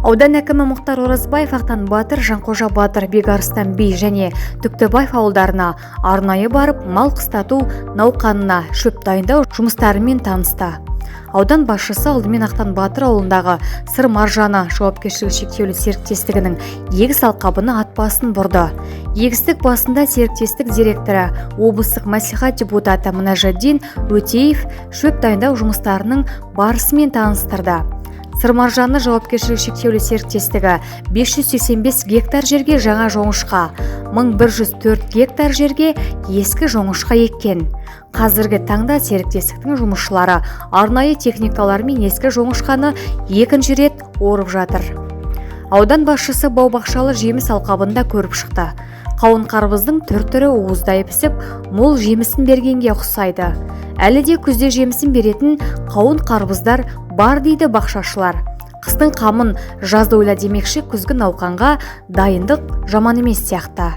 Аудан әкімі Мұхтар Оразбаев Ақтан батыр, Жанқожа батыр, Бекарыстан би және Түктібаев ауылдарына арнайы барып, мал қыстату науқанына шөп дайындау жұмыстарымен танысты. Аудан басшысы алдымен Ақтан батыр ауылындағы «Сыр маржаны» жауапкершілігі шектеулі серіктестігінің егіс алқабына ат басын бұрды. Егістік басында серіктестік директоры, облыстық мәслихат депутаты Мінәжатдин Өтеев шөп дайындау жұмыстарының барысымен таныстырды. «Сыр маржаны» жауапкершілігі шектеулі серіктестігі 585 гектар жерге жаңа жоңышқа, 1104 гектар жерге ескі жоңышқа еккен. Қазіргі таңда серіктестіктің жұмысшылары арнайы техникалармен ескі жоңышқаны екінші рет орып жатыр. Аудан басшысы бау-бақшалы жеміс алқабын да көріп шықты. Қауын қарбыздың түр-түрі уыздай пісіп, мол жемісін бергенге ұқсайды. Әлі де күзде жемісін беретін қауын қарбыздар бар дейді бақшашылар. Қыстың қамын жазда ойла демекші, күзгі науқанға дайындық жаман емес сияқты.